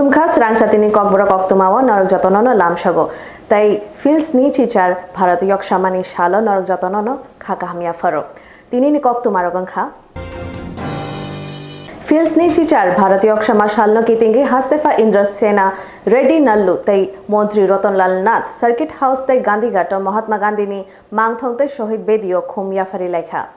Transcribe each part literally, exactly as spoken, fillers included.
Wngkha srangsa tini Kokborok koktwmao norok jotono no lamsogo. Tei Fields ni chichar Bharat Yoksama ni salo norok jotono no kha kaham yapharo. Tini ni koktwma rok wngkha. Fields ni chichar Bharat Yoksama salno kitingwi hastepha Indrasena Reddy Nallu tei Montri Ratan Lal Nath Circuit House tei Gandhi Ghat o Mahatma Gandhi ni mangthong tei Shohid Bedi o khum yaphari laikha.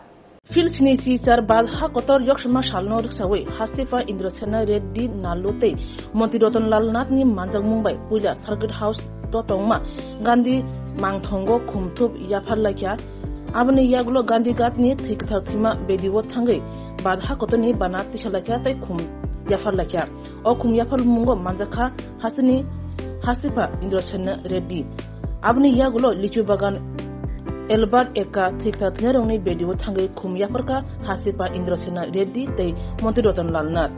Fields ni chichar bad ha kotor Yoksama salno rwksawi hastepha Indrasena Reddy Nallu tei Montri Ratan Lal Nath ni manjakmung bai puila Circuit House to tongma Gandhi mangthongo khumthup yaphar laikha. Aboni yagulo Gandhi Ghat ni thwi kwthar thwima bedi o thangwi bad ha kotor ni bana tisa laikha tei khum yaphar laikha. O khum yaphar mungo manjakha hasteni hastepha Indrasena Reddy. Aboni yagulo Lichu Bagan Albert Ekka thwi kwthar thwinairokni bedi o thangwi khum yapharkha hastepha Indrasena Reddy tei Montri Ratan Lal Nath.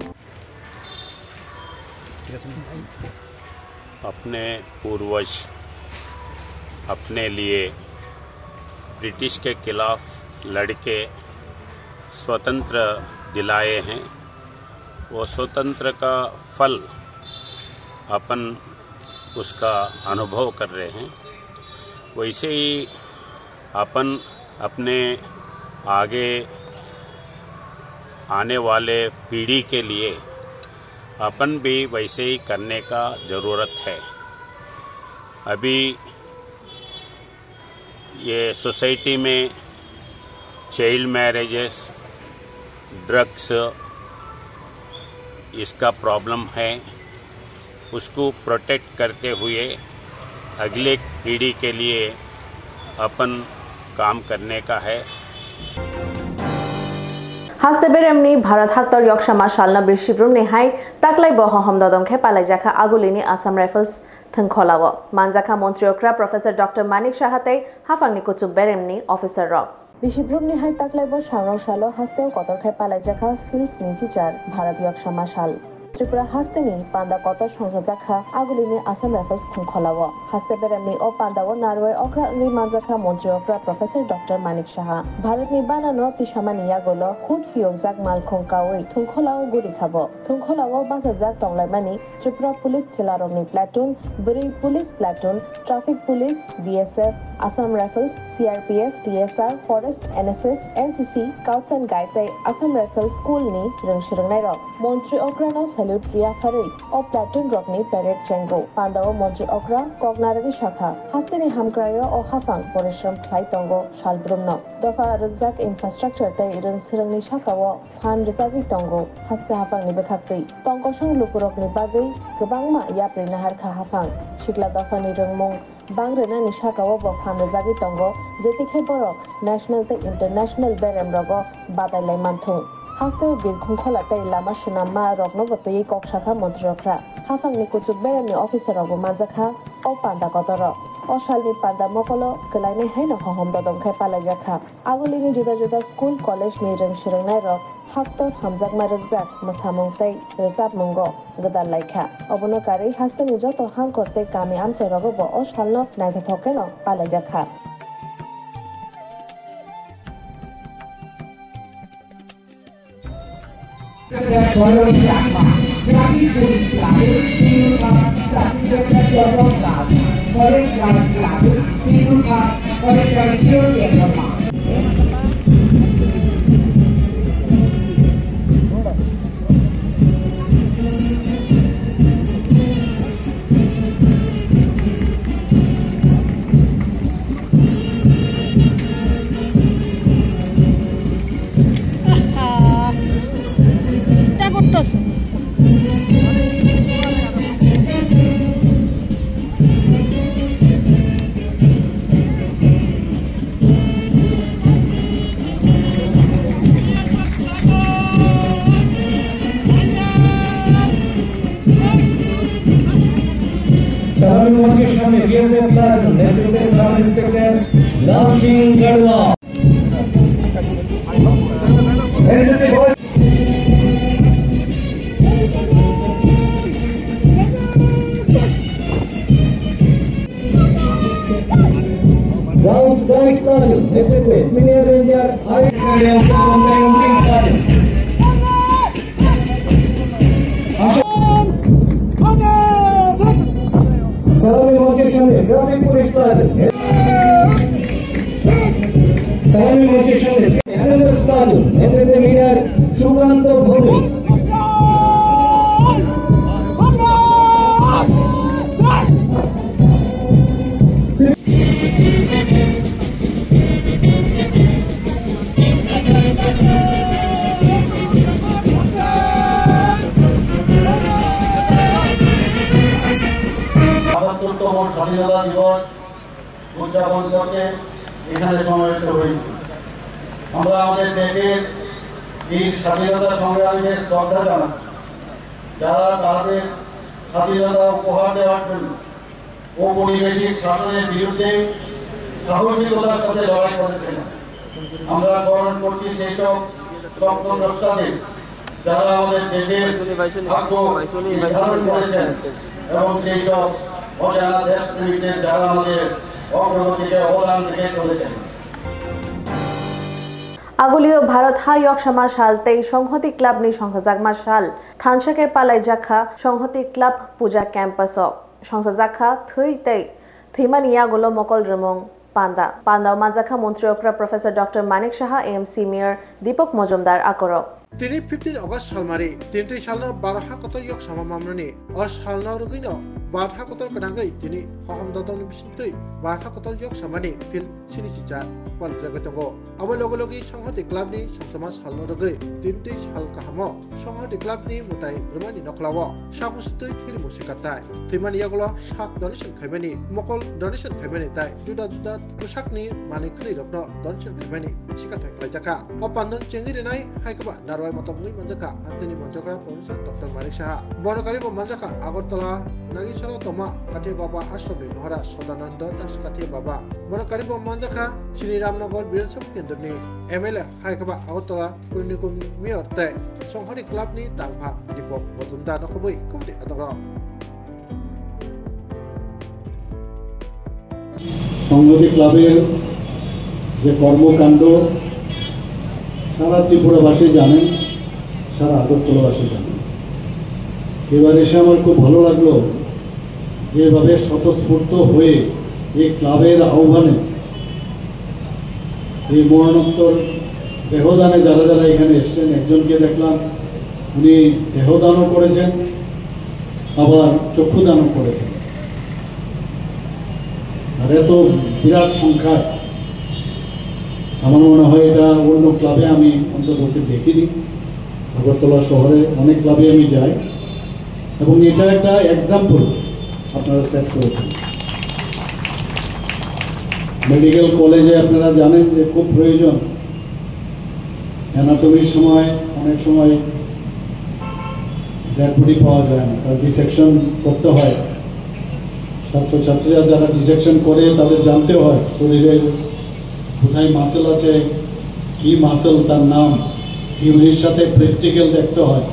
अपने पूर्वज अपने लिए ब्रिटिश के खिलाफ लड़के स्वतंत्र दिलाए हैं। वो स्वतंत्र का फल अपन उसका अनुभव कर रहे हैं। वैसे ही अपन अपने आगे आने वाले पीढ़ी के लिए अपन भी वैसे ही करने का ज़रूरत है। अभी ये सोसाइटी में चाइल्ड मैरिजेस, ड्रग्स, इसका प्रॉब्लम है। उसको प्रोटेक्ट करते हुए अगले पीढ़ी के लिए अपन काम करने का है। Haste beremni Bharat Haktor Yoksama salno bwrwi sibrumni hai taklai bo hohom dodom khe palaijakha Agulini Assam Rifles thwngkholao. Manjakha Montri okra Professor Doctor Manik Saha tei haphangni kuchuk beremni officer rok. Bisibrumni hai taklaibo sangrong salo hasteo kotor khai palaijakha Fields ni chichar Bharat Yoksama sal. Tripura hasteni panda kotor songchajakha Agulini Assam Rifles thwngkholao. Haste beremni o pandao narwai okra wngwi manjakha Montri okra Professor Doctor Manik Saha. Bharatni banano tisamani yagulo hut phiyokjak malkhung kaui thwngkholao gurikhabo. Thwngkholao bachajak tonglaimani Tripura Police chwlarokni platoon, bwrwi Police platoon, Traffic Police, B S F, Assam Rifles, C R P F, T S R, Forest, N S S, N C C, Scouts and Guide tei Assam Rifles School ni rwng swrwngnairok. Montri okrano salute rwya pharwi o platoon rokni parade chengo. Pandao Montri okra kok narwgwi sakha, hasteni hamkraio o haphang porishram khlai tongo salbrumno. Dopha rwkjak infrastructure tei rwng swrwngni sakao phan rwjagwi tongo haste haphangni bwkhaktwi. Tongkosong lukurokni bagwi kwbangma yapri naharkha haphang. Sikla dophani rwngmung bang rwnani sakao bo phan rwjagwi tongo, jetikhe borok national tei international beremrogo badai lai manthung. Hasteo birkhung khola tei lama swnamma roknobo twiwi kok sakha montri okra. Haphangni kuchuk beremni officer rokbo manjakha o panda kotoro. O salni panda mokolo kwlainai haino hohom dodom khe palaijakha. Agulini juda juda school, college ni rwng swrwngnairok haktor hamjakma rwkjak mwsamung tei rwchapmungo gwdal laikha. Obono karwi hasteni joto hangkor tei kami amchairogo bo o salno naithothok kheno palaijakha. Aha. Takot to. সাধারণ মঞ্চের সামনে BSF platoon নেতৃত্বে sub inspector Lal Singh Garua. NCC boys. Girls guide platoon নেতৃত্বে senior ranger Arif. Traffic police platoon. Sahani Monchishan, N S S platoon, N S S leader Sukanta Bhowmik. আটাত্তরতম স্বাধীনতা দিবস উদযাপন করতে এখানে সমবেত হয়েছি। আমরা আমাদের দেশের বীর স্বাধীনতা সংগ্রামীদের শ্রদ্ধা জানাচ্ছি, যারা তাদের স্বাধীনতা উপহার দেওয়ার জন্য ঔপনিবেশিক শাসনের বিরুদ্ধে সাহসিকতার সাথে লড়াই করেছিলেন। আমরা স্মরণ করছি সেই সব স্বপ্নদ্রষ্টাদের, যারা আমাদের দেশের ভাগ্য নির্ধারণ করেছেন এবং সেই সব অজানা দেশপ্রেমিকদের, যারা আমাদের অগ্রগতিতে অবদান রেখে চলেছেন। Agulio Bharat ha yoksama sal tei Songhoti Club ni songsajakma sal, thansa khe palaijakha Songhoti Club Puja Campus o. Songsajakha thwi tei thwimani yagulo mokol rwmung panda. Panda o manjakha Montri Okra Professor Doctor Manik Saha, A M C Mayor Deepak Mojumdar akorok. Tini fifteen August salmari, tinti salno Bharat ha kotor yoksama mamnani. O salno rwgwino Bharat ha kotor kwnangwi tini hohom dodokni bisingtwi Bharat ha kotor yoksamani phil sini sichar paljagwi tongo. Abo logi logi Songhoti Club ni songchama salno rwgwi tinti sal kahamo Songhoti Club ni mwtai rwmani nokhlao sak bwswtwi thwirimo sikartai. Thwimani yagulo sak donation khaimani, mokol donation khaimani tai juda juda bwsakni manwi khwnwi rokno donation khaimani sikartai khlaijakha. O pandon chengwi rinai hai khe ba narwai motom wngwi manjakha hasteni Montri Okra Professor Doctor Manik Saha. Bono karibo manjakha Agartala Nagisora tongma Kathi Baba Ashramni Maharaj Sodananda Das Kathi Baba. Bono karibo manjakha chini Ramnagar Bidhan Sabha Kendroni M L A hai khe ba Agartala Purnikum Mayor tei Songhoti Club ni tangpha Deepak Mojumdar no kubui kubui adongrok. সংহতি ক্লাবের যে কর্মকাণ্ড সারা ত্রিপুরাবাসী জানেন, সারা আগরতলাবাসী জানেন। এবার এসে আমার খুব ভালো লাগলো, যেভাবে স্বতঃস্ফূর্ত হয়ে এই ক্লাবের আহ্বানে এই মরণোত্তর দেহদানে যারা যারা এখানে এসছেন, একজনকে দেখলাম উনি দেহদানও করেছেন, আবার চক্ষুদানও করেছেন। আর এত বিরাট সংখ্যায় আমার মনে হয় এটা অন্য ক্লাবে আমি অন্তত দেখিনি। আগরতলা শহরে অনেক ক্লাবে আমি যাই এবং এটা একটা এক্সাম্পল আপনারা সেট করেছেন। মেডিকেল কলেজে আপনারা জানেন যে খুব প্রয়োজন, অ্যানাটমির সময় অনেক সময় ডেড বডি পাওয়া যায় না, তার ডিসেকশন করতে হয়। ছাত্রছাত্রীরা যারা ডিসেকশন করে তাদের জানতে হয় শরীরের কোথায় মাসল আছে, কি মাসল তার নাম, থিওরির সাথে প্র্যাকটিক্যাল দেখতে হয়।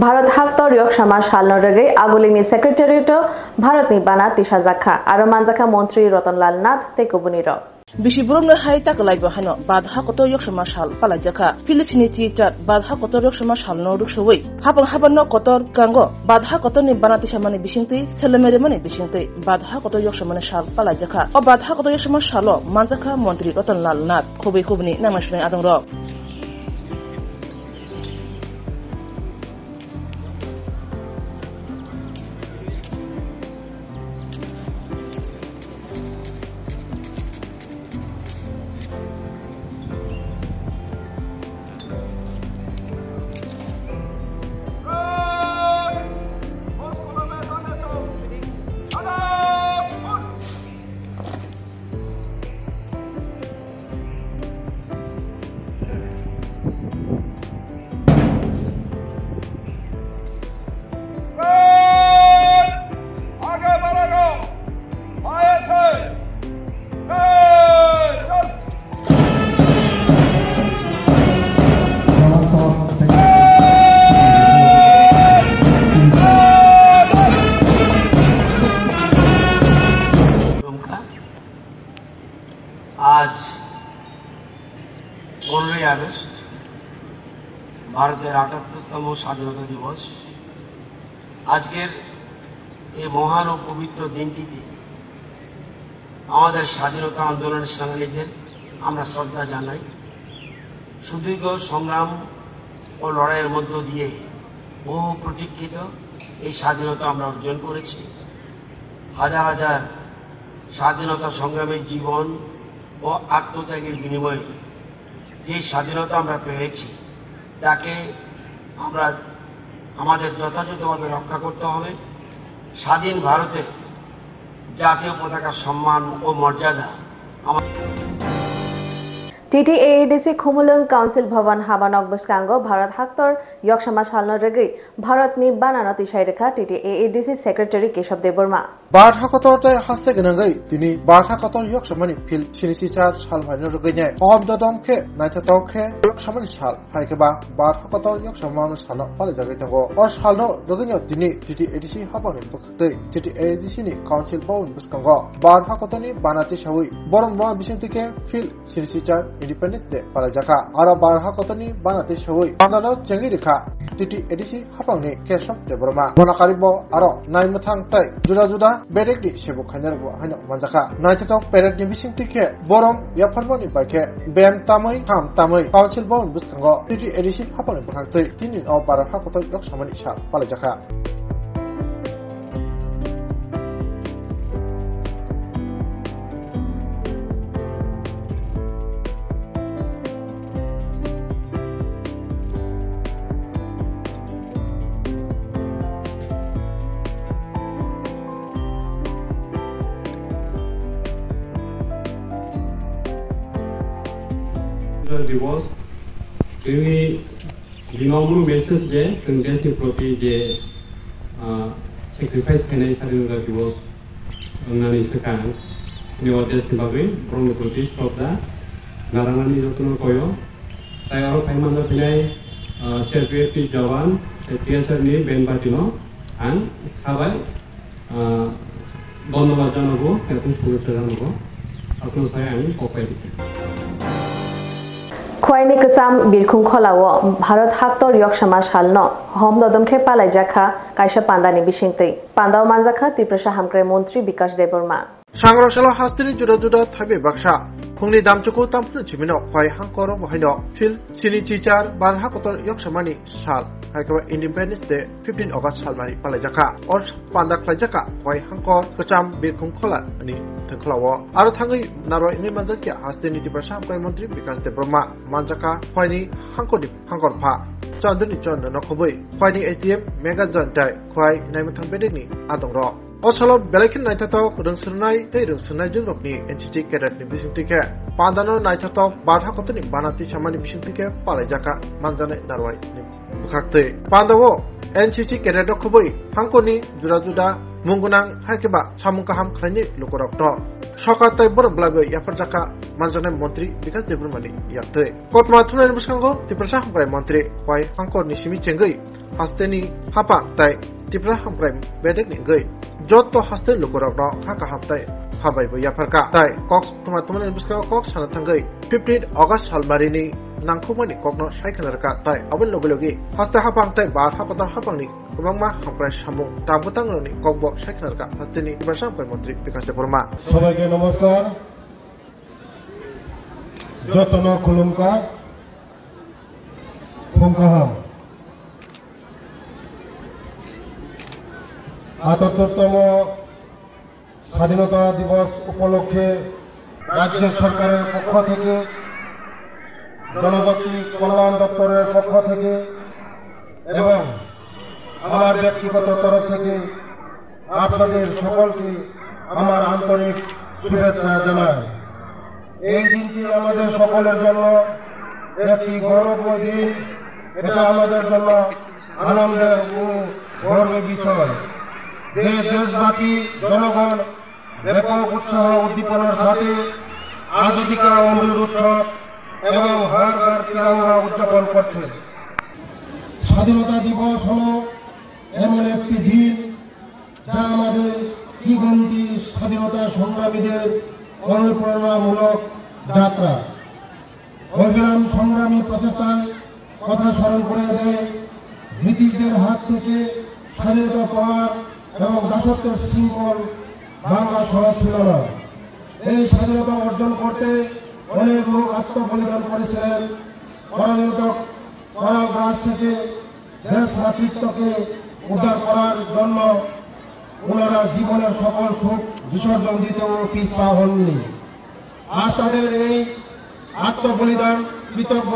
Bharat haktor yoksama salno rwgwi Agulini Secretariat o Bharatni bana tisajakha, aro manjakha Montri Ratan Lal Nath tei kubunirok. Bisi borokno hai ta kwlaibo haino Bharat ha kotor yoksama sal palaijakha. Philistini chichar Bharat ha kotor yoksama salno ruksowi hapang hapanno kotor kango Bharat ha kotorni bana tisamani bisingtwi, selemerimani bisingtwi Bharat ha kotor yoksamani sal palaijakha. O Bharat ha kotor yoksama salo manjakha Montri Ratan Lal Nath, khobwi khobni nangma sunai adongrok. আজ পনেরোই আগস্ট, ভারতের আটাত্তরতম স্বাধীনতা দিবস। আজকের এই মহান ও পবিত্র দিনটিতে আমাদের স্বাধীনতা আন্দোলনের সেনানীদের আমরা শ্রদ্ধা জানাই। সুদীর্ঘ সংগ্রাম ও লড়াইয়ের মধ্য দিয়ে বহু প্রতীক্ষিত এই স্বাধীনতা আমরা অর্জন করেছি। হাজার হাজার স্বাধীনতা সংগ্রামীর জীবন ও আত্মত্যাগের বিনিময়ে যে স্বাধীনতা আমরা পেয়েছি, তাকে আমরা আমাদের যথাযথভাবে রক্ষা করতে হবে। স্বাধীন ভারতে জাতীয় পতাকার সম্মান ও মর্যাদা আমার T T A A D C Khumulwng Council Bhavan habanok bwskango Bharat haktor yoksama salno rwgwi Bharatni banano tisai rwkha T T A A D C Secretary Keshav Debbarma. Bharat hakotor tei haste gwnangwi tini Bharat hakotor yoksamani phil sini sichar sal phaino rwgwi nai. Om dodom khe naithotok khe yoksamani sal. Hai khe ba Bharat hakotor yoksama sano palaijagwi tongo. O salno rwgwino tini T T A D C hapangni bwkhaktwi T T A D C ni Council Bhavan bwskango Bharat hakotorni bana tisawi borok no bisingtwi khe phil sini sichar Independence Day palaijakha. Aro Bharat hakotorni bana tisawi pandano chengwi rwkha T T A D C hapangni Keshav Debbarma. Bono karibo aro naimwthang tei juda juda bedekni sebuk khainai rokbo haino manjakha. Naithotok parade ni bisingtwi khe borok yapharmani bai khe bem tamwi, kham tamwi Council Bhavan bwskango T T A D C hapangni bwkhaktwi tini o Bharat hakotor yoksamani sal palaijakha. Divorce, ini Bini omo message je chwng deshni proti je, ah, sacrifice khainai sadinota divos wngnani swkang, chini o deshni bagwi borokni proti shraddha narwknani jotono koyo. Tai aro phai manjak phinai, ah, C R P F ni jawan tei T S F ni band party no ang khabai. Ah, dhonnobad janago, tei shubhechcha janago. Aswk sai ang kok pai rikha. Khwaini kwcham birkhung kholao Bharat haktor yoksama salno hom dodom khe palaijak kha kaisa pandani bisingtwi. Pandao manjak kha Tiprasa hamkrai montri Bikash Debbarma. Sangrok salo hasteni juda juda thaibai baksa. Phungni damchuku tamphru chimino khwai hangkoro bohaino phil sini chichar Bharat hakotor yoksamani sal, hai khe ba Independence Day fifteen August salmani palaijakha. O panda khlaijakha khwai hangkor kwcham birkhung khola ni thwngkhlao. Aro thangwi narwai wngwi manjakya hasteni Tiprasa hamkrai montri Bikash Debbarma manjakha khwaini hangkorni hangkor pha Chandoni Chandra nokhobwi khwaini S D M Megajan tai khwai naimwthang bedekni adongrok. O salo belai kheno naithothok rwngswnai tei rwngswnai jwkrokni N C C cadet ni bisingtwi khe pandano naithothok Bharat hakotorni bana tisamani bisingtwi khe palaijakha manjaknai narwai ni bwkhaktwi. Pandao N C C cadet rok khobwi hangkorni juda juda mung gwnang hai khe ba samung kaham khlainai lukurokno sokat tei borok bwlaibo yapharjakha manjaknai montri Bikash Debbarmani yaktwi. Koktwma thumnaini bwskango Tiprasa hamkrai montri khwai hangkorni simi chengwi hasteni haphang tai Tipra hamkrai bedekni wngwi jotto haste lukurokno kha kaham tai hambai bo yapharkha. Tai kok thuma thumani bwskango kok sana thangwi fifteen August salmarini nangkukmani kokno sai khna rwkha. Tai aboni logi logi haste haphang tai Bharat hakotor haphangni kwbangma hamkrai samung ta bwtangrokni kokbo sai khna rwkha hasteni Tipra hamkrai montri Bikash Debbarma. সবাইকে নমস্কার। Jotono khulumkha, phung kaham. আটাত্তরতম স্বাধীনতা দিবস উপলক্ষে রাজ্য সরকারের পক্ষ থেকে, জনজাতি কল্যাণ দপ্তরের পক্ষ থেকে এবং আমার ব্যক্তিগত তরফ থেকে আপনাদের সকলকে আমার আন্তরিক শুভেচ্ছা জানাই। এই দিনটি আমাদের সকলের জন্য একটি গৌরবময় দিন। এটা আমাদের জন্য আনন্দের ও গর্বের বিষয় যে দেশব্যাপী জনগণ ব্যাপক উৎসাহ উদ্দীপনার সাথে আজাদি কা অমৃত উৎসব এবং হর ঘর তিরঙ্গা উদযাপন করছে। স্বাধীনতা দিবস হলো এমন একটি দিন যা আমাদের কিংবদন্তি স্বাধীনতা সংগ্রামীদের অনুপ্রেরণামূলক যাত্রা। অবিরাম সংগ্রামী প্রচেষ্টার কথা স্মরণ করে দেয় ব্রিটিশদের হাত থেকে স্বাধীনতা পাওয়ার এবং দাসত্বের শৃঙ্খল ভাঙা সহজ ছিল না। এই স্বাধীনতা অর্জন করতে অনেক লোক আত্মবলিদান করেছিলেন। করাল, করাল গাছ থেকে দেশ মাতৃত্বকে উদ্ধার করার জন্য ওনারা জীবনের সকল সুখ বিসর্জন দিতেও পিছপা হননি। আজ তাদের এই আত্মবলিদান কৃতজ্ঞ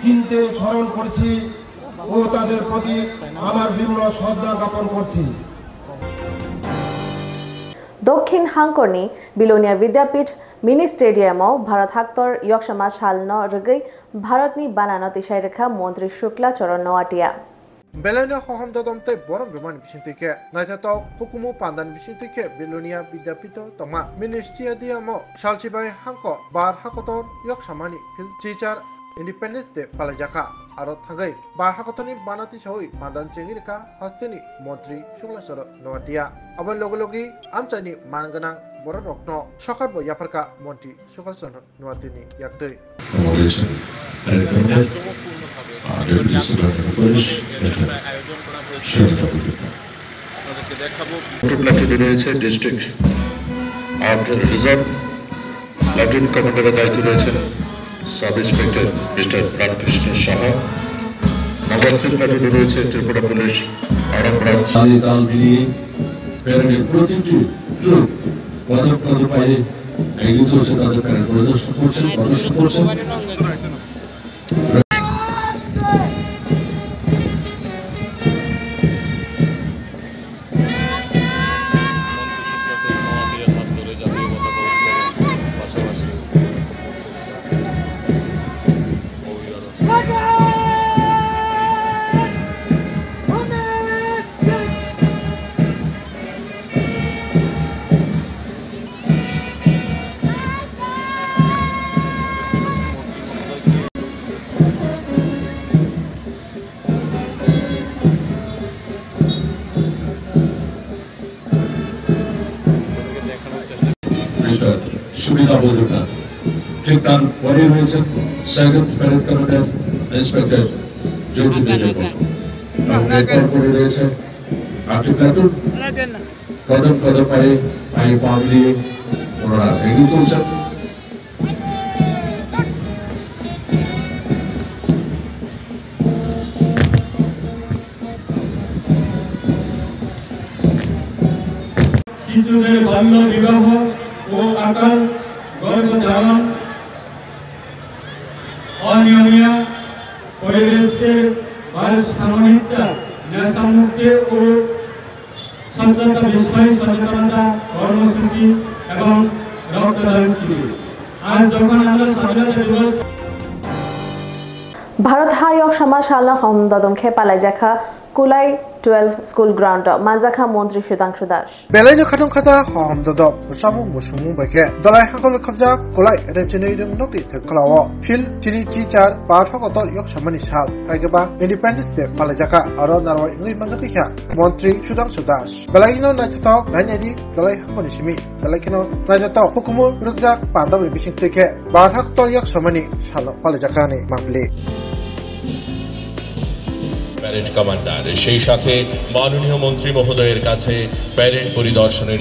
চিন্তে স্মরণ করছি ও তাদের প্রতি আমার বিনম্র শ্রদ্ধা জ্ঞাপন করছি। Dokhin Hangkorni Bilonia Vidyapith Mini Stadium-o Bharat Haktor Yoksama Salno rwgwi Bharatni banano tisai rwkha Montri Shukla Charan Noatia. Belaino hohom dodom tei borom rwmani bisingtwi khe naithotok hukumu pandani bisingtwi khe Bilonia Vidyapitho tongma Mini Stadium-o salchibai hangko bar hakotor yoksamani phil chichar Independence Day palaijakha. Aro thangwi bar hakotorni bana tisawi pandan chengwi rwkha hasteni Montri Shukla Charan Noatia. Aboni logi logi amchaini man gwnang bororokno sokat bo yapharkha Montri Shukla Charan Noatiani yaktwi. রয়েছেন parade commander, ah, deputy superintendent of police, mister Sunita Purkait. প্লাটুনে রয়েছে district armed reserve. Platoon কমান্ডারের দায়িত্বে রয়েছেন sub inspector mister Prankrishna Saha. Number three প্লাটুনে রয়েছে ত্রিপুরা পুলিশ আরামবাগ। তালে তাল মিলিয়ে প্যারেডের প্রতিটি ট্রুপ পদক পদক পায়ে এগিয়ে চলছে, তাদের প্যারেড পরিদর্শন করছেন, প্রদর্শন করছেন। মিস্টার সুবিধা মজুমদার। ঠিক তার পরে রয়েছেন সেকেন্ড প্যারেড কমান্ডার ইন্সপেক্টর জ্যোতি দেববর্মা। এবং এরপর পরে রয়েছে আর্মড প্লাটুন। কদম কদম পায়ে পায়ে পা মিলিয়ে ওনারা এগিয়ে চলছেন। শিশুদের বাল্য বিবাহ ও অকাল গর্ভধারণ, অনিয়মিত পরিবেশের ভারসাম্যহীনতা, নেশামুক্তি ও স্বচ্ছতা বিষয়ে সচেতনতা কর্মসূচি এবং রক্তদান শিবির। আজ যখন আমরা স্বাধীনতা দিবস Bharat ha yoksama salno hohom dodom khe palaijakha Kulai twelve school ground-o manjakha Montri Sudhangshu Das. Belaino khatungkhata hohom dodom bwsamung musungmung bai khe Dolai hakolo khobjak Kulai Remchinwi Rwngnokni thwkla-o phil chini chichar bar hakotor yoksamani sal, hai khe ba Independence Day palaijakha, aro narwai wngwi manjakha Montri Sudhangshu Das. Belaino naithothok nainai di Dolai hakoni simi, belai kheno naithothok hukumu rwkjak pandamni bisingtwi khe bar hakotor yoksamani salo palaijakha hinwi mapli. Parade commander, সেই সাথে মাননীয় মন্ত্রী মহোদয়ের কাছে প্যারেড পরিদর্শনের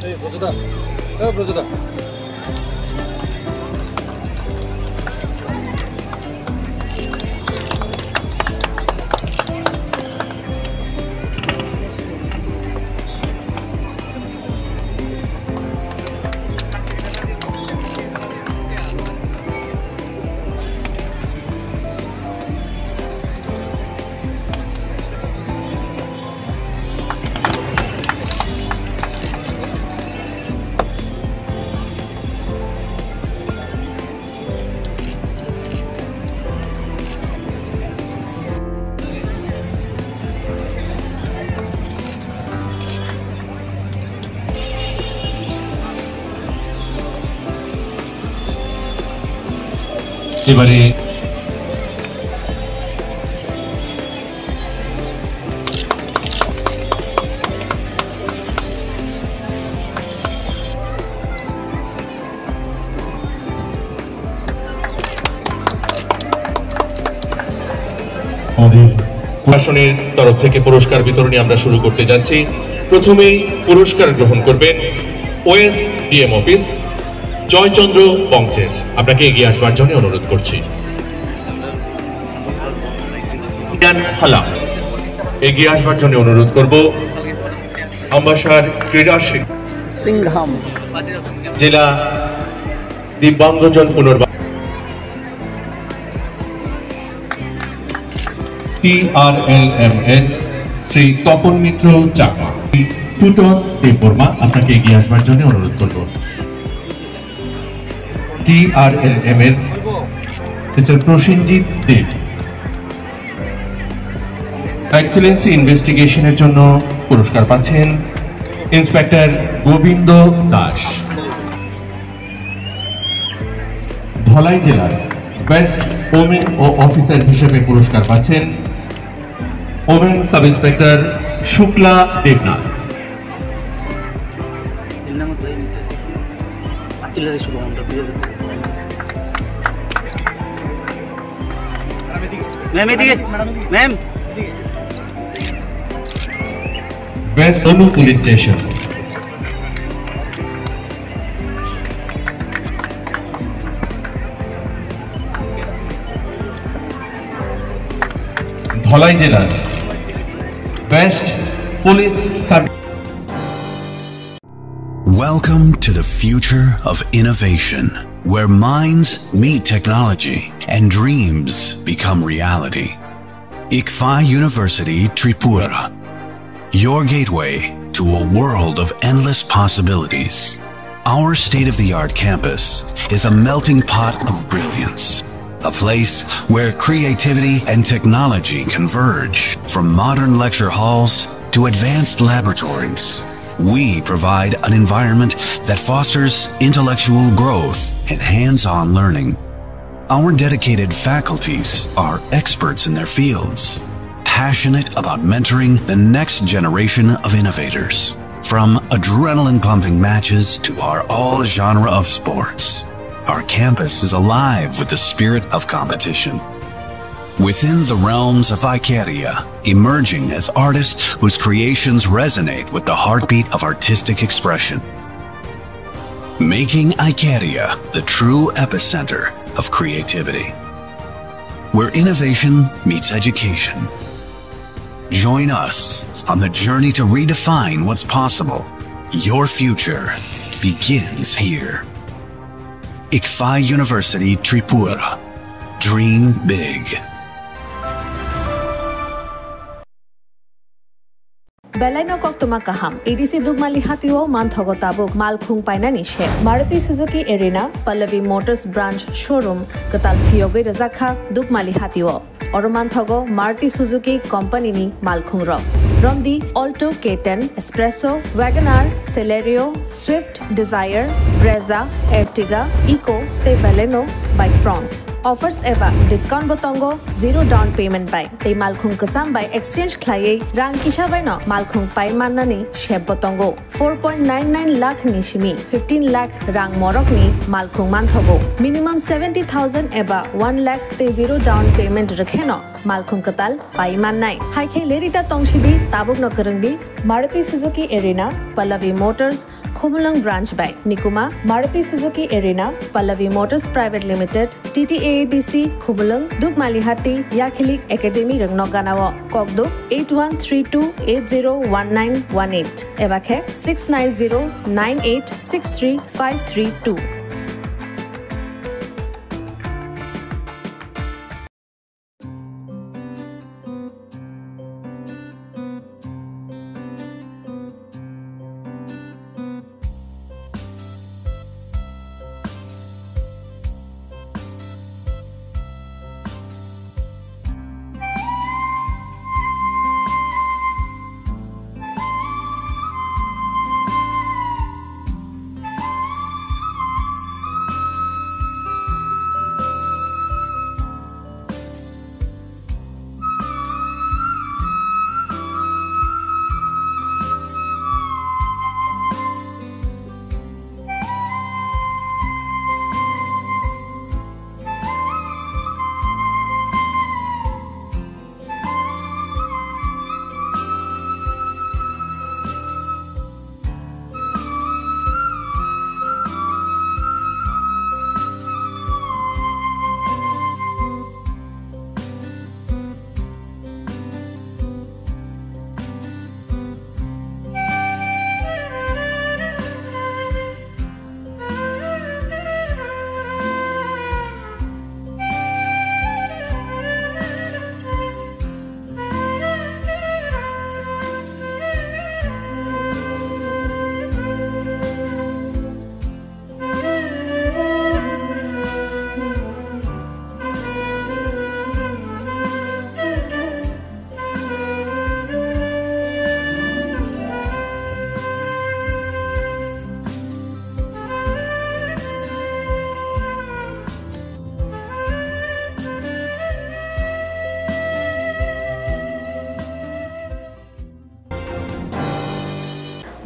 এই ব্রজদা, এই ব্রজদা। এবারে আমাদের প্রশাসনের তরফ থেকে পুরস্কার বিতরণী আমরা শুরু করতে যাচ্ছি। প্রথমেই পুরস্কার গ্রহণ করবেন ওএসডিএম অফিস জয়চন্দ্র বংশের। আপনাকে এগিয়ে আসবার জন্য অনুরোধ করছি। ইয়ান হালাম, এগিয়ে আসবার জন্য অনুরোধ করব। আমবাসার ক্রীড়া শিক্ষা সিংহাম। জেলা দিব্যাঙ্গজন পুনর্বাসন। টিআরএলএম এর শ্রী তপন মিত্র চাকমা, টুটন দেববর্মা, আপনাকে এগিয়ে আসবার জন্য অনুরোধ করব। টিআরএলএম এর মিস্টার প্রসেনজিৎ দেব। এক্সেলেন্সি ইনভেস্টিগেশনের জন্য পুরস্কার পাচ্ছেন ইন্সপেক্টর গোবিন্দ দাস। ধলাই জেলার বেস্ট ওমেন ও অফিসার হিসেবে পুরস্কার পাচ্ছেন women sub inspector Shukla Debnath. Ma'am, এদিকে। Ma'am. Best Anu police station. Dhalai জেলার best police sub- Welcome to the future of innovation, where minds meet technology and dreams become reality. Ikfai University Tripura, your gateway to a world of endless possibilities. Our state-of-the-art campus is a melting pot of brilliance, a place where creativity and technology converge. From modern lecture halls to advanced laboratories, we provide an environment that fosters intellectual growth and hands-on learning. Our dedicated faculties are experts in their fields, passionate about mentoring the next generation of innovators. From adrenaline-pumping matches to our all-genre of sports, our campus is alive with the spirit of competition. Within the realms of Icaria, emerging as artists whose creations resonate with the heartbeat of artistic expression. Making Icaria the true epicenter of creativity, where innovation meets education. Join us on the journey to redefine what's possible. Your future begins here. Ikfai University Tripura. Dream big. Belai no koktwma kaham. A D C Dukmali hatio manthogo tabuk malkhung painani se. Maruti Suzuki Arena, Pallavi Motors Branch Showroom, kwtal phiyogwi rwjak kha Dukmali hatio. Oro manthogo Maruti Suzuki Company ni malkhung rok. Romdi Alto K ten, Espresso, WagonR, Celerio, Swift, Dzire, Brezza, Ertiga, Eeco tei Baleno bai Fronx. Offers eba discount bo tongo zero down payment bai. Tei malkhung kwcham bai exchange khlaiwi rang kisa bai no malkhung pai mannani sep bo tongo. Four point nine nine lakh ni simi fifteen lakh rang morok ni malkhung manthogo. Minimum seventy thousand eba one lakh tei zero down payment rwkhe no malkhung kwtal pai mannai. Hai khe lerida tongsidi, tabuk no kwrwngdi Maruti Suzuki Arena, Pallavi Motors, Khumulwng Branch bai. Nikuma, Maruti Suzuki Arena, Pallavi Motors Private Limited, T T A A D C, Khumulwng, Dukmali Hati, Yakhilik Academy rwngno ganao. Kokduk eight one three two eight zero one nine one eight eba khe six nine zero nine eight six three five three two.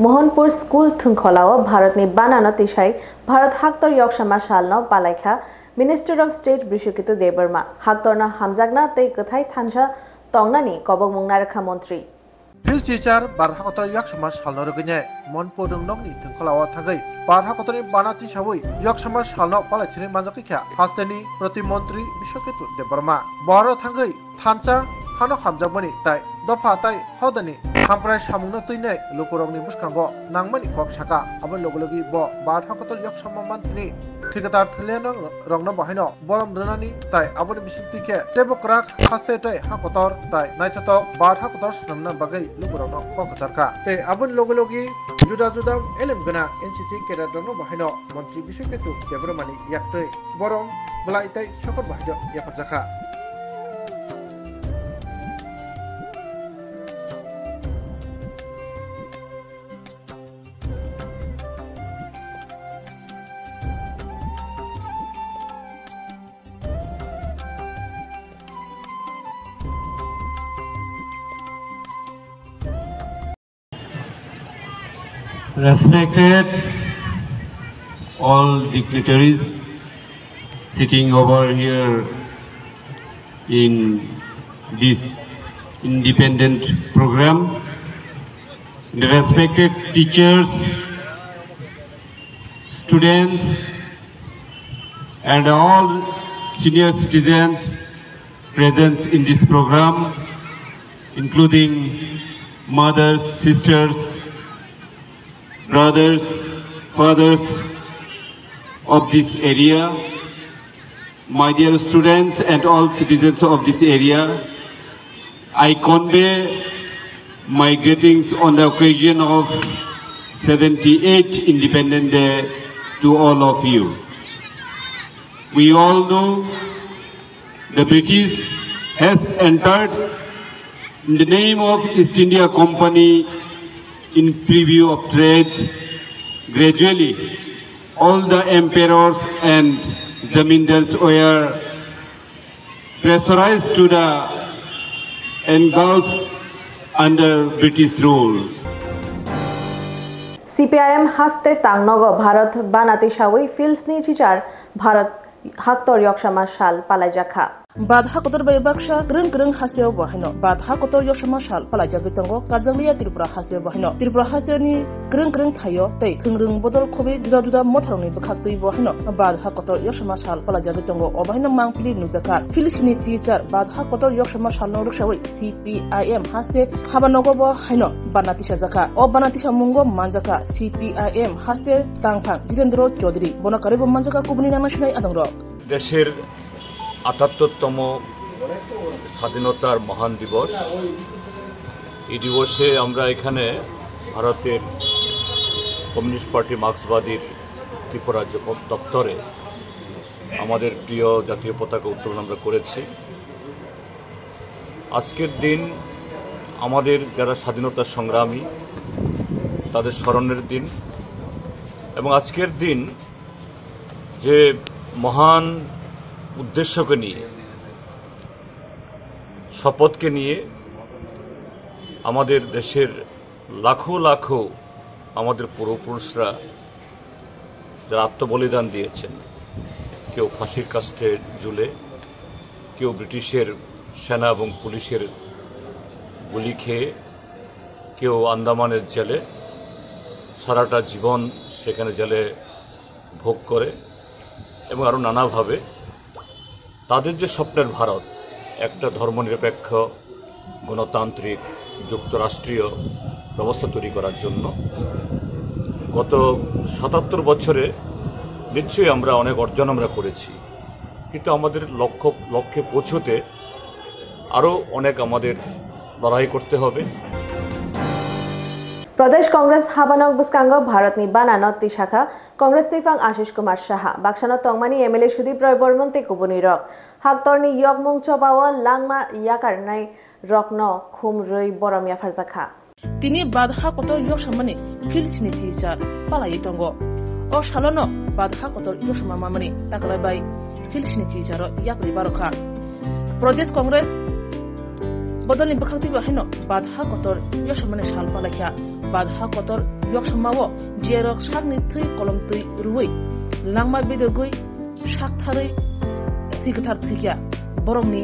Mohanpur School thwngkholao Bharatni banano tisai Bharat Haktor Yoksama Salno palaikha Minister of State Brishaketu Debbarma. Haktorno hamjakna tei kwthai thansa tongnani kobokmung narwkha montri. Phil Chichar Bharat Haktor Yoksama Salno rwgwinai Mohanpur Rwngnokni thwngkholao thangwi Bharat Haktorni bana tisawi Yoksama Salno palaithwinwi manjakha hasteni Protimontri Brishaketu Debbarma. Boro thangwi thansa hano hamjakmani tai dopha tai hodani hamprai samungno twinai lukurokni bwskango nangmani kok saka. Aboni logi logi bo Bharat Haktor Yoksama manthini thwikatar thwilaiyanorokno bahaino borom rwnani tai aboni bisingtwi khe teibo kwrak haste tei hakotor tai naithotok Bharat Haktor swnamna bagwi lukurokno kok kwcharkha. Tei aboni logi logi juda juda elem gwnang N C C cadet rokno bahaino montri Bishwaketu Debbarmani yaktwi borom belai tei sokot bahaino yapharjakha. Respected all dignitaries sitting over here in this independent program, the respected teachers, students, and all senior citizens present in this program, including mothers, sisters, brothers, fathers of this area, my dear students and all citizens of this area, I convey my greetings on the occasion of seventy-eighth Independence Day to all of you. We all know the British has entered in the name of East India Company in preview of trade. Gradually, all the emperors and zamindars were pressurized to the engulf under British rule. C P I M haste tangnogo Bharat banati sawi Phil sni chichar Bharat Haktor Yoksama Sal palaijakha. Bharat Haktor bai baksa kwrwng kwrwng hasteo bo haino Bharat Haktor Yoksama Sal palaijagwi tongo, karjakliya Tripura hasteo bo haino. Tripura hasteni kwrwng kwrwng thaio tei thwngrwng bodol khobwi juda juda motharokni bwkhaktwi bo haino Bharat Haktor Yoksama Sal palaijagwi tongo. O bo haino mangpili nukjakha. Phil sni chichar Bharat Haktor Yoksama Salno rwksawi C P I M haste habanogo bo haino bana tisajakha. O bana tisamungo manjakha C P I M haste tangthang Jitendra Chaudhary. Bono karwibo manjakha kubuni nangna sinai adongrok. দেশের আটাত্তরতম স্বাধীনতার মহান দিবস। এই দিবসে আমরা এখানে ভারতের কমিউনিস্ট পার্টি মার্ক্সবাদীর ত্রিপুরা রাজ্য দপ্তরে আমাদের প্রিয় জাতীয় পতাকা উত্তোলন আমরা করেছি। আজকের দিন আমাদের যারা স্বাধীনতা সংগ্রামী, তাদের স্মরণের দিন। এবং আজকের দিন যে মহান উদ্দেশ্যকে নিয়ে, শপথকে নিয়ে আমাদের দেশের লাখো লাখো আমাদের পূর্বপুরুষরা যারা আত্মবলিদান দিয়েছেন, কেউ ফাঁসির কাষ্ঠে ঝুলে, কেউ ব্রিটিশের সেনা এবং পুলিশের গুলি খেয়ে, কেউ আন্দামানের জেলে সারাটা জীবন সেখানে জেলে ভোগ করে, এবং আরও নানাভাবে তাদের যে স্বপ্নের ভারত, একটা ধর্মনিরপেক্ষ, গণতান্ত্রিক, যুক্তরাষ্ট্রীয় ব্যবস্থা তৈরি করার জন্য গত সাতাত্তর বছরে নিশ্চয়ই আমরা অনেক অর্জন আমরা করেছি, কিন্তু আমাদের লক্ষ্য, লক্ষ্যে পৌঁছতে আরও অনেক আমাদের লড়াই করতে হবে। Pradesh Congress habanok bwskango Bharatni banano tisakha Congress twifang Ashish Kumar Saha, baksano tongmani M L A Sudip Roy Bormon tei kubunirok. Haktorni yokmung chobao langma yakarnai rokno khum rwi borom yapharjakha. Tini Bharat Haktor yoksamani Phil sni chichar palaiwi tongo. O salono Bharat Haktor yoksama mamani taklai bai Phil sni chicharo yapri barokha. Pradesh Congress Bodolni bwkhaktwi bo haino Badha kotor yoksamani sal palaikha. Badha kotor yoksamao jiyarok sakni thwi kolom twi rwui langma bedogwi saktharwi thwi kwthar thwikha. Borokni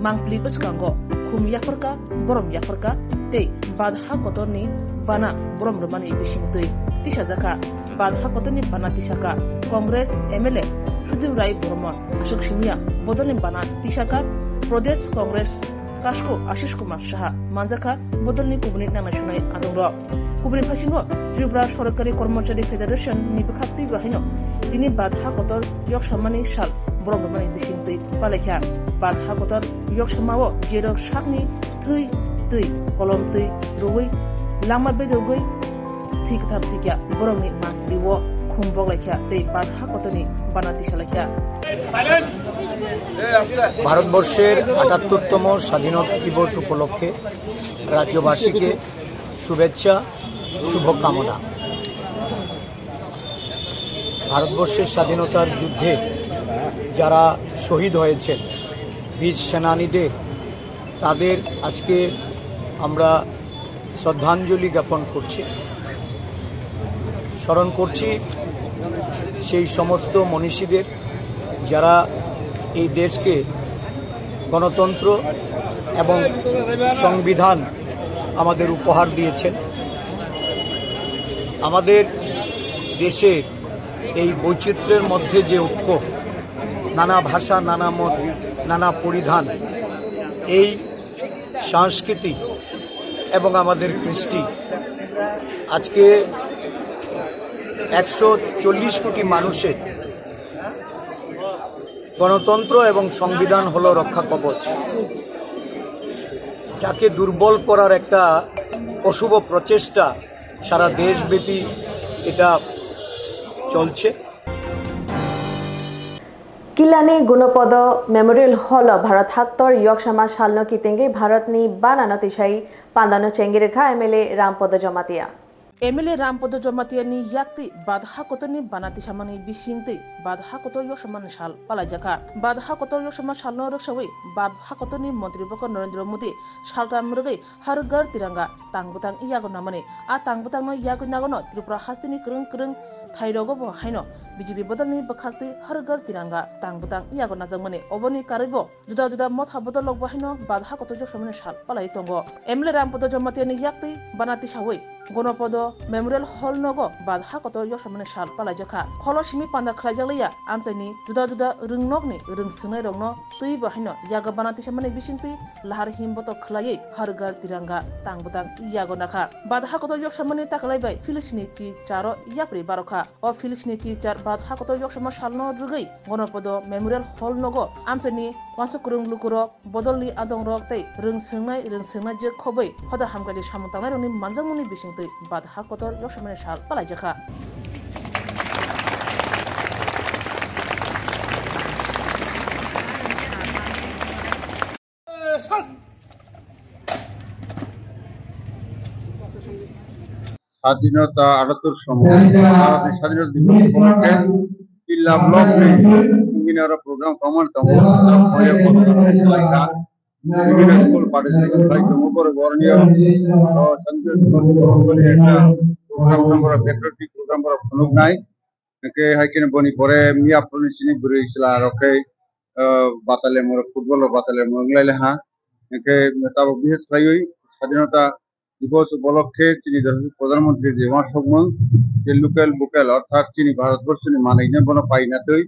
mangpili bwskango khum yapharkha, borom yapharkha tei Badha kotorni bana borom rwmani bisingtwi tisajakha. Badha kotorni bana tisakha Congress M L A Sudip Rai Bormon, aswk simiya bodolni bana tisakha Pradesh Congress Kasko Ashish Kumar Saha manjakha bodolni kubuni nangnai sunai adongrok. Kubuni phasingo Tripura Sorkari Kormochari Federation ni bwkhaktwi bo haino tini Badha kotor yoksamani sal borom rwmani bisingtwi palaikha. Badha kotor yoksamao jerok sakni thwi twi kolom twi rwui langma bedogwi thwi kwthar thwikha, borokni mangpili o khum boklaikha tei Badha kotorni bana tisalaikha. ভারতবর্ষের আটাত্তরতম স্বাধীনতা দিবস উপলক্ষে রাজ্যবাসীকে শুভেচ্ছা, শুভকামনা। ভারতবর্ষের স্বাধীনতার যুদ্ধে যারা শহীদ হয়েছেন, বীর সেনানীদের, তাদের আজকে আমরা শ্রদ্ধাঞ্জলি জ্ঞাপন করছি, স্মরণ করছি সেই সমস্ত মনীষীদের, যারা এই দেশকে গণতন্ত্র এবং সংবিধান আমাদের উপহার দিয়েছেন। আমাদের দেশের এই বৈচিত্র্যের মধ্যে যে ঐক্য, নানা ভাষা, নানা মত, নানা পরিধান, এই সংস্কৃতি এবং আমাদের কৃষ্টি আজকে একশো চল্লিশ কোটি মানুষের গণতন্ত্র এবং সংবিধান হলো রক্ষা কবচ। যাকে দুর্বল করার একটা অশুভ প্রচেষ্টা সারা দেশব্যাপী এটা চলছে। Kilani Gunopodo Memorial Hall o Bharat Haktor Yoksama Salno kitengwi Bharatni banano tisai pandano chengwi rwkha M L A Rampodo Jamatia. M L A Rampodo Jamatia ni yaktwi Badha kotorni bana tisamani bisingtwi Badha kotor yoksamani sal palaijakha. Badha kotor yoksama salno rwksawi Badha kotorni montri bokor Narendra Modi saltam rwgwi Har Ghar Tiranga tang bwtang yago namani. A tang bwtangno yagwi nagono Tripura hasteni kwrwng kwrwng thairogo bo haino B J P bodolni bwkhaktwi Har Ghar Tiranga tang bwtang yago najakmani. Oboni karwibo juda juda motha bodolrok bo haino Badha kotor yoksamani sal palai tongo. M L A Rampodo Jamatia ni yaktwi bana tisawi Gonopodo Memorial Hall nogo Badha kotor yoksamani sal palaijakha. Holo simi panda khlaijakliya amchaini juda juda rwngnokni rwng swngnairokno twi bo haino yago bana tisamani bisingtwi lahar him botok khlaiwi Har Ghar Tiranga tang bwtang yago nakha. Badha kotor yoksamani takalai bai field sini chi charo yapri barokha. O field sini chi char Badha kotor yoksama salno rwgwi Gonopodo Memorial Hall nogo amchaini uansuk kwrwng lukurok, bodolni adongrok tei rwng swngnai rwng swngnai jwk khobwi hoda hamkrai samung tangnairokni manjakmungni bisingtwi Badha kotor yoksamani sal palaijakha. স্বাধীনতা আটাত্তর সময় ভারতের স্বাধীনতা দিবস উপলক্ষে কিল্লা ব্লক নিয়ে বিভিন্ন আরো প্রোগ্রাম কমার তখন বিভিন্ন স্কুল পার্টিসিপেট খাই তখন পরে বরণীয় স্বাধীনতা দিবস উপলক্ষে একটা প্রোগ্রাম করা, প্যাট্রিয়টিক প্রোগ্রাম করা ফোনক নাই. Hingke hai khe boni pore miya phuru ni sini bwrwi chwla rok khe, ah, batalemo rok, football rok batalemo wng lai le ha. Hingke tabuk bises khlaiwi Sadinota Dibos upolokhe chini Pradhan Mantri je uansukmung je local vocal orthat chini Bharat Borso ni manwi no bono paina twi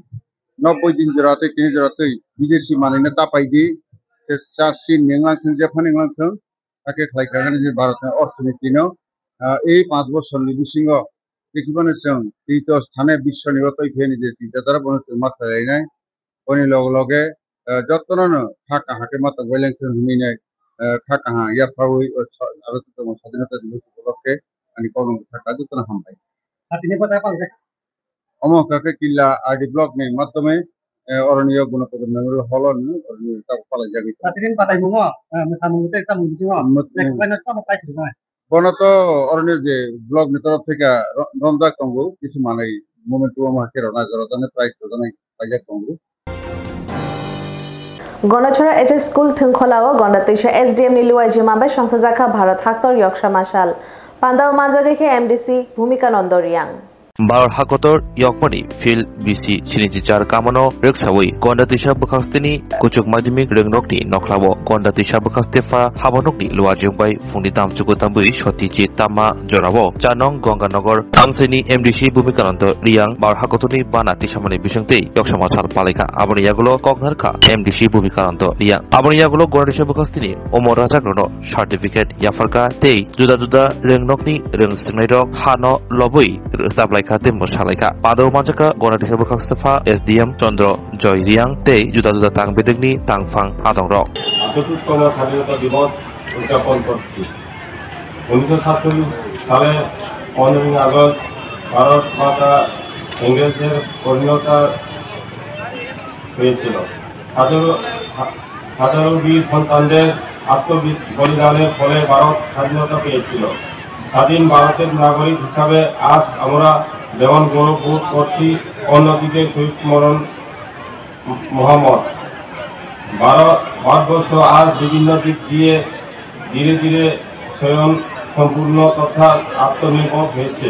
nobboi din jora twi tini jora twi bidesi manwi no ta pai di. Se sa sin ni wnglang thung, jephani wnglang thung, hakhe khlai kha hwnwi je Bharat ni orthonoiti no, ah, ei panch bosor ni bisingo Tei khe bono chwng tito sthane biswoni o twi phiyani je chingsa dara bono chwng ma khlai lainai. Boni loge loge, eh, jotono no kha kaham khe ma tong bai leng thung hwnwi nai, eh, kha kaham yaphaui o sa-, aro tongmo Sadinota Dibos upolokhe ani kokno kha kha jotono hambai. Atini bwthai palai. Omo kha khe Killa R D block ni matome, eh, oroni o Gunopodo Memorial Hall o no oroni o tabuk palai jagwi. Atini bwthai mungo, eh, mwsamung tei chamung bisingo. Mut-, je khlaina tamo paisri nai. Bono to oroni je block ni torof theka ro-, romjak tongo, kisu manwi moment o ma khe rona jora jani prize rojani paijak tongo. Gondachora H S School Thwngkholao Gonda Twisa S D M ni luaijima bai songsajakha Bharat Haktor Yoksa Mashal. Pandao manjagwi khe M D C Bhumika Nando Riyang. Bharat Haktor Yokmani Field B C sinichichar kamano rwksawi Gonda Twisa bwkhaksteni kuchuk madhyamik rwngnokni nokhlao Gonda Twisa bwkhakste pha habanokni luaijwng bai phungni tamchugo tambwi soti chi tama jorao Chanong Gonganagar Tangsaini M D C Bhumikananda Riyang Bharat Haktorni bana tisamani bisingtwi Yoksa Mashal palaikha. Aboni yagulo koknarkha M D C Bhumikananda Riyang. Aboni yagulo Gonda Twisa bwkhaksteni omo rajakrokno certificate yapharkha tei juda juda rwngnokni rwng swrwngnairok hano lobwi rwchap laikha tei mwsa laikha. Padao manjakha Gonda Twisa bwkhakstepha S D M Chandra Joy Riyang tei juda juda tang bedekni tangphang adongrok. আটত্রিশতম স্বাধীনতা দিবস উদযাপন করছি। উনিশশো সাতচল্লিশ সালে পনেরোই আগস্ট ভারত মাতা ইংরেজদের পরিণত হয়েছিল। হাজারো, হা-, হাজারো বীর সন্তানদের আত্মবলিদানের ফলে ভারত স্বাধীনতা পেয়েছিল। স্বাধীন ভারতের নাগরিক হিসাবে আজ আমরা যেমন গৌরব বোধ করছি, অন্যদিকে শহীদ স্মরণ মোহাম্মদ। ভারত, ভারতবর্ষ আজ বিভিন্ন দিক দিয়ে ধীরে ধীরে স্বয়ং সম্পূর্ণ তথা আত্মনির্ভর হয়েছে।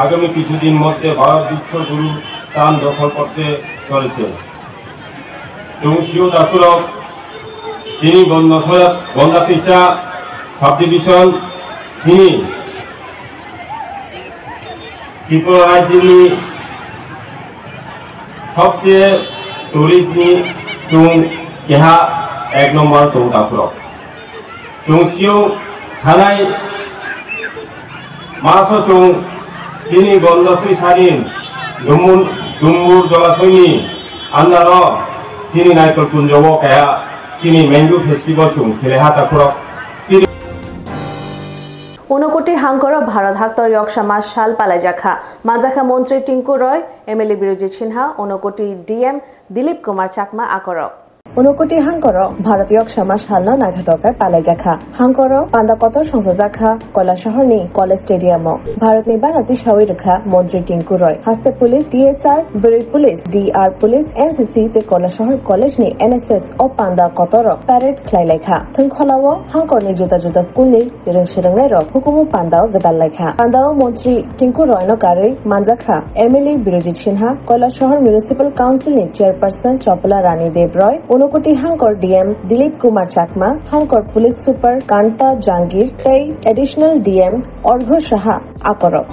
আগামী কিছুদিন মধ্যে ভারত বিশ্বগুরু স্থান দখল করতে চলেছে। Chwng sio dakhulok, chini Gonda Soya, Gonda Twisa subdivision, chini Tripura rajyoni sobse tourist ni chwng keha ek number chwng dakhulok. Chwng sio thanai maso chwng chini Gonda Twisanin Dumbur, Dumbur Jolasoini andaro chini Naikol Kunjo o kaya chini Mango Festival chwng kheleha dakhulok. Unokoti hangkoro Bharat Haktor Yoksa Mashal palaijakha. Manjakha Montri Tinku Roy, M L A Birojit Sinha, Unokoti D M Dilip Kumar Chakma akorok. Unokoti hangkoro Bharat Yoksa Mashal no naithotok khe palaijakha. Hangkoro panda kotor songsajakha Koilashahar ni College Stadium o. Bharat ni bana tisawi rwkha Montri Tinku Roy. Haste Police, T S R, Bwrwi Police, D R Police, N C C tei Koilashahar College ni N S S o panda kotor rok parade khlai laikha. Thwngkholao hangkor ni juda juda school ni rwng swrwngnairok hukumu pandao gwdal laikha. Pandao Montri Tinku Royno karwi manjakha M L A Birojit Sinha, Koilashahar Municipal Council ni Chairperson Chopla Rani Deb Roy, Unokoti hangkor D M Dilip Kumar Chakma, hangkor Police Super Kanta Jangir tei Additional D M Orgho Saha akorok.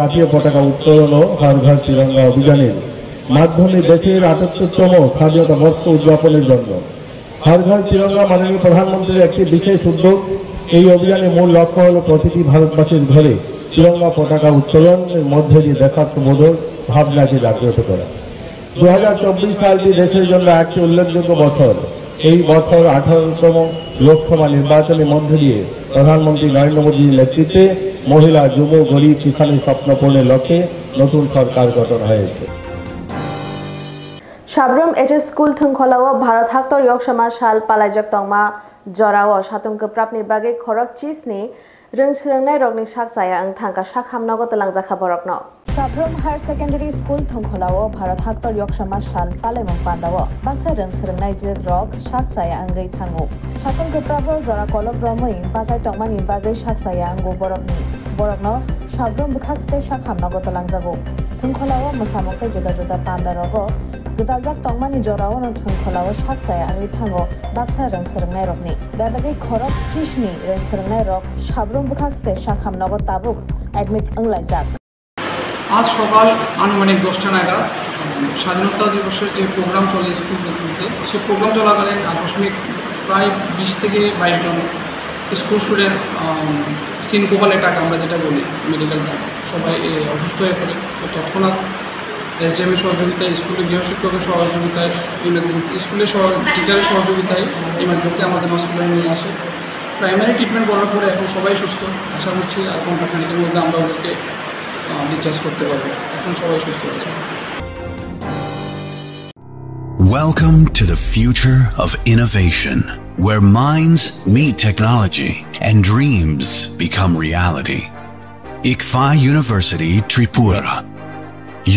জাতীয় পতাকা উত্তোলন ও হর ঘর তিরঙ্গা অভিযানের মাধ্যমে দেশের আটাত্তরতম স্বাধীনতা বর্ষ উদযাপনের জন্য হর ঘর তিরঙ্গা মাননীয় প্রধানমন্ত্রীর একটি বিশেষ উদ্যোগ। এই অভিযানের মূল লক্ষ্য হল প্রতিটি ভারতবাসীর ঘরে তিরঙ্গা পতাকা উত্তোলনের মধ্যে দিয়ে দেশাত্মবোধক ভাবনাকে জাগ্রত করা। দু হাজার চব্বিশ সালটি দেশের জন্য একটি উল্লেখযোগ্য বছর। এই বছর আঠারোতম লোকসভা নির্বাচনের মধ্য দিয়ে প্রধানমন্ত্রী নরেন্দ্র মোদীর নেতৃত্বে মহিলা, যুব, গরিব, কিষাণের স্বপ্ন পূরণের লক্ষ্যে নতুন সরকার গঠন হয়েছে। Sabrum H S School Thwngkholao Bharat Haktor Yoksa Mashal palaijak tongma jorao satung kwprapni bagwi khorok chisni rwng swrwngnairokni sak chaya wng thangkha, sak hamnogo twlangjakha borokno. Sabrum Higher Secondary School Thwngkholao Bharat Haktor Yoksa Mashal palaimung pandao baksa rwng swrwngnaijwk rok sak chaya wngwi thango. Satung kwprabo jora kolok romwi bachai tongmani bagwi sak chaya wngo borokni. Borokno Sabrum bwkhak tei sak hamnogo twlangjago. Thwngkholao mwsamung tei juda juda panda rogo gwdaljak tongmani jorao no Thwngkholao sak chaya wngwi thango baksa rwng swrwngnairokni. Bebagwi khorok chisni rwng swrwngnairok Sabrum bwkhak tei sak hamnogo tabuk admit wnglaijak. আজ সকাল আনুমানিক দশটা নাগাদ, উম, স্বাধীনতা দিবসের যে প্রোগ্রাম চলে স্কুল পদ্ধতিতে, সে প্রোগ্রাম চলাকালীন আকস্মিক প্রায় বিশ থেকে বাইশ জন স্কুল স্টুডেন্ট, উম, সিনকোপাল অ্যাটাক আমরা যেটা বলি, মেডিকেল টার্ম, সবাই, এ, অসুস্থ হয়ে পড়ে। তো তৎক্ষণাৎ এসডিএম এর সহযোগিতায়, স্কুলের গৃহশিক্ষকের সহযোগিতায়, ইমার্জেন্সি স্কুলের সহ-, টিচারের সহযোগিতায় ইমার্জেন্সি আমাদের হসপিটালে নিয়ে আসে। প্রাইমারি ট্রিটমেন্ট করার পরে এখন সবাই সুস্থ। আশা করছি আর ঘন্টা খানেকের মধ্যে আমরা ওদেরকে, আহ, ডিসচার্জ করতে পারবো। এখন সবাই সুস্থ আছে। Welcome to the future of innovation, where minds meet technology and dreams become reality. Ikfa University Tripura,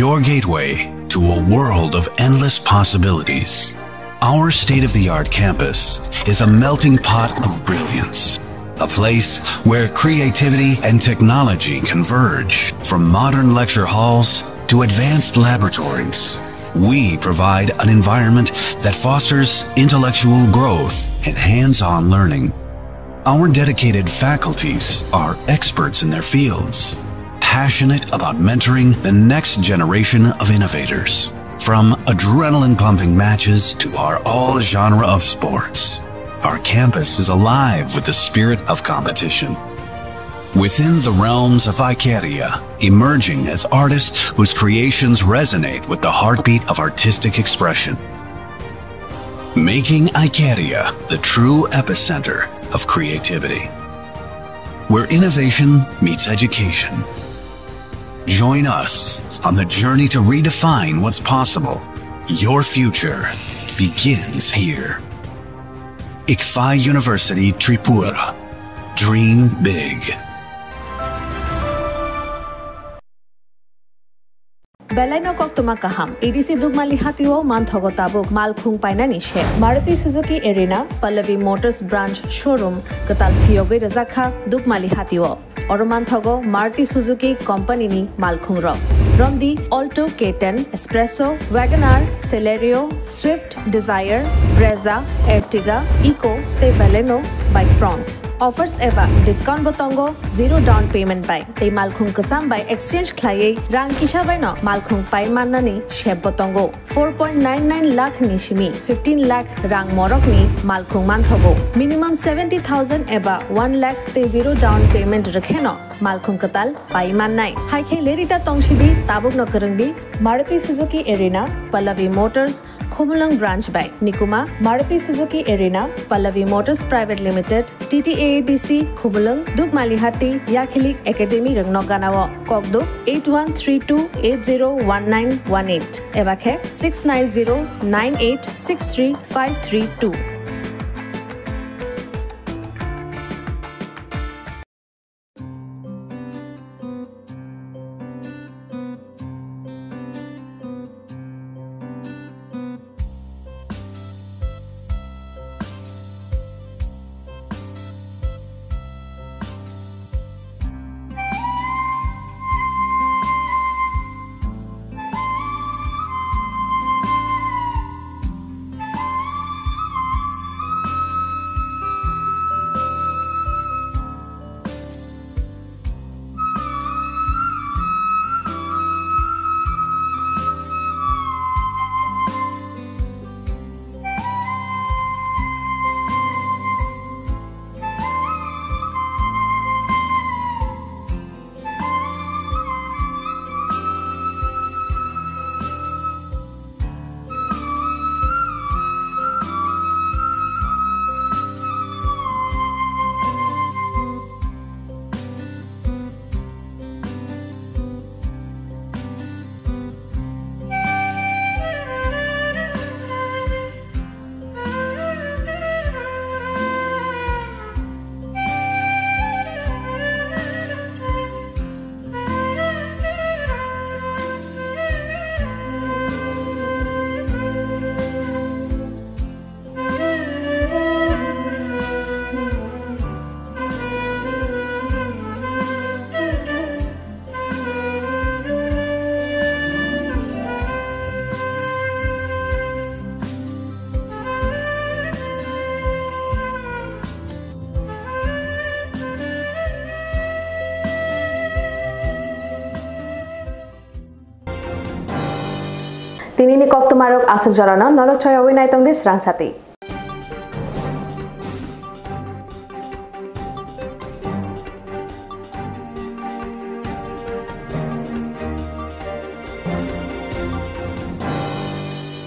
your gateway to a world of endless possibilities. Our state-of-the-art campus is a melting pot of brilliance, a place where creativity and technology converge. From modern lecture halls to advanced laboratories, we provide an environment that fosters intellectual growth and hands-on learning. Our dedicated faculties are experts in their fields, passionate about mentoring the next generation of innovators. From adrenaline-pumping matches to our all-genre of sports, our campus is alive with the spirit of competition. Within the realms of Icaria, emerging as artists whose creations resonate with the heartbeat of artistic expression. Making Icaria the true epicenter of creativity, where innovation meets education. Join us on the journey to redefine what's possible. Your future begins here. Ikfa University Tripura. Dream big. Belaino koktwma kaham. A D C Dukmali hatio manthogo tabuk malkhung painani se. Maruti Suzuki Arena, Pallavi Motors Branch Showroom kwtal phiyogwi rwjakha Dukmali hatio. Oro manthogo Maruti Suzuki Company ni malkhung rok. Romdi Alto K ten, Espresso, WagonR, Celerio, Swift, Dzire, Brezza, Ertiga, Eeco tei Baleno bai Fronx. Offers eba discount bo tongo, zero down payment bai tei malkhung kwcham bai exchange khlaiwi rang kisa bai no malkhung pai mannani sep bo tongo. Four point nine nine lakh ni simi fifteen lakh rang morok ni malkhung manthogo. Minimum seventy thousand eba one lakh tei zero down payment rwkhe no malkhung kwtal pai mannai. Hai khe lerita tongsidi, tabuk no kwrwngdi Maruti Suzuki Arena, Pallavi Motors, Khumulwng Branch bai. Nikuma, Maruti Suzuki Arena, Pallavi Motors Private Limited, T T A A D C, Khumulwng, Dukmalihati, Yakhilik Academy rwngno ganao. Kokduk eight one three two eight zero one nine one eight eba khe six nine zero nine eight six three five three two. Tinini koktwmarok aswk jorano norok choyawi naitongdi srang sati.